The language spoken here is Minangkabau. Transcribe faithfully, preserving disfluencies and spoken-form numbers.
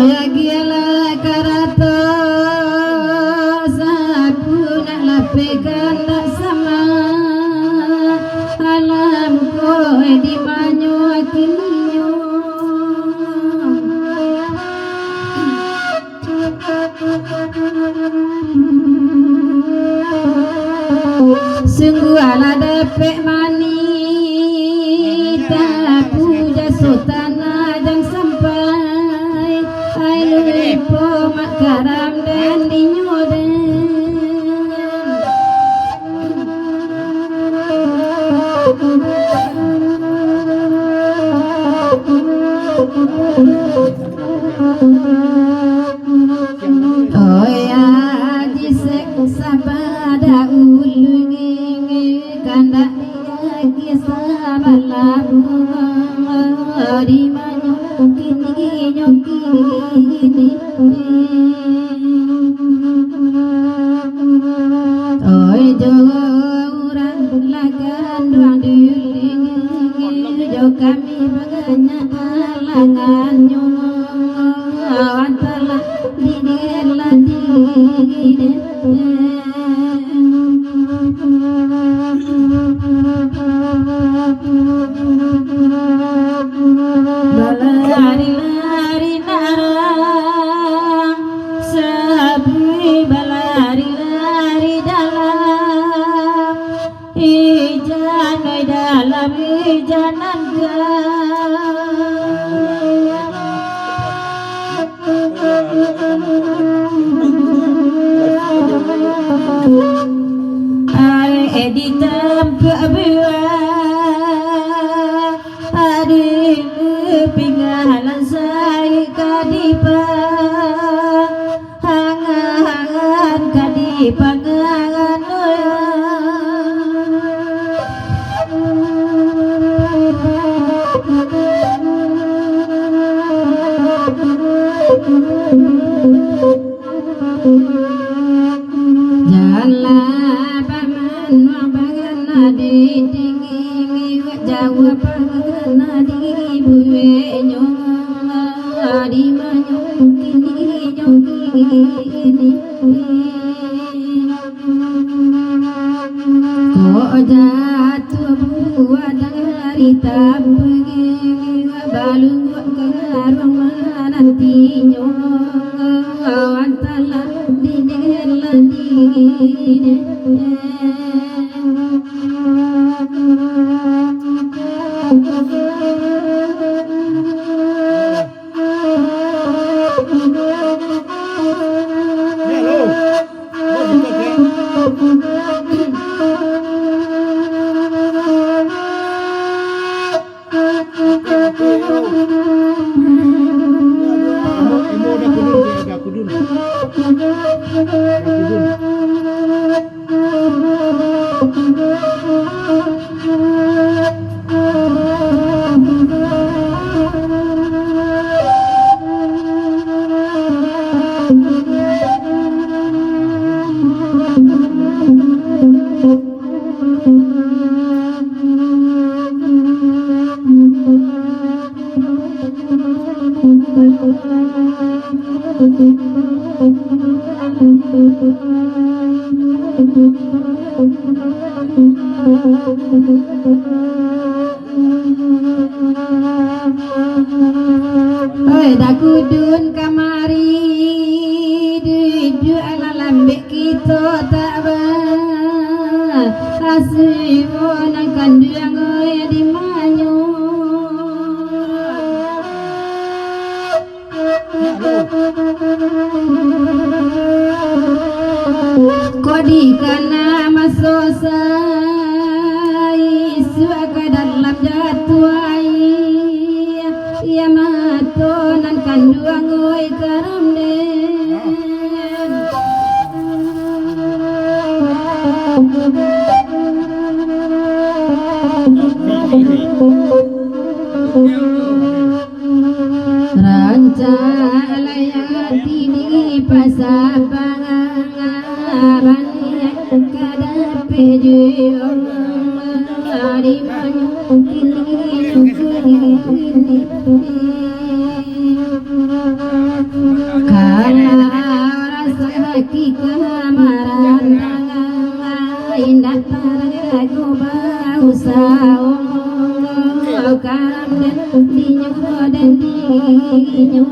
Agialah karato sapu nak lapehkan dak sama, alam ko di manyo kininyo. Sungguahlah dapek mani, tapuja sultan jan sampai, ai lupo makaram den dinyo den. Oi Aji Sek, sabada ulun kandak diagi sabalah bungo, di manyo kini nyo kini. Oi jo urang lah kanduang dulu, jo kami banyak kalangannyo, antalah di dilan di. Balari-lari narang, sabui balari-lari dalam, ijan oi dalam ijanan ka. Ai di tampek buah, adi pinggalan sai ka dipa-, hangan ka dipangan. Janlah bamanuang bangana di dingi, jauah bangana di bueknyo, di manyo kini nyo kini. Kok jatuah buah dari tampek, balungguak ka ruang manantinyo, antalah di dilan di. Oi, dakudun kamari, duduak lah lambek kito tak ba. Asuiwo nan kanduang, oi, di manyo. Kok dikana maso sai, isuak ka dalam jatuah ai, iya mato nan kanduang, oi, karam den. Rancak lai ati di pasabangan, baniat ka dapek juo, di mano kini, kini, kini. Kalau rasaki ka marantang, indak tarago bausaho, karang dan dinyo dan dinyo.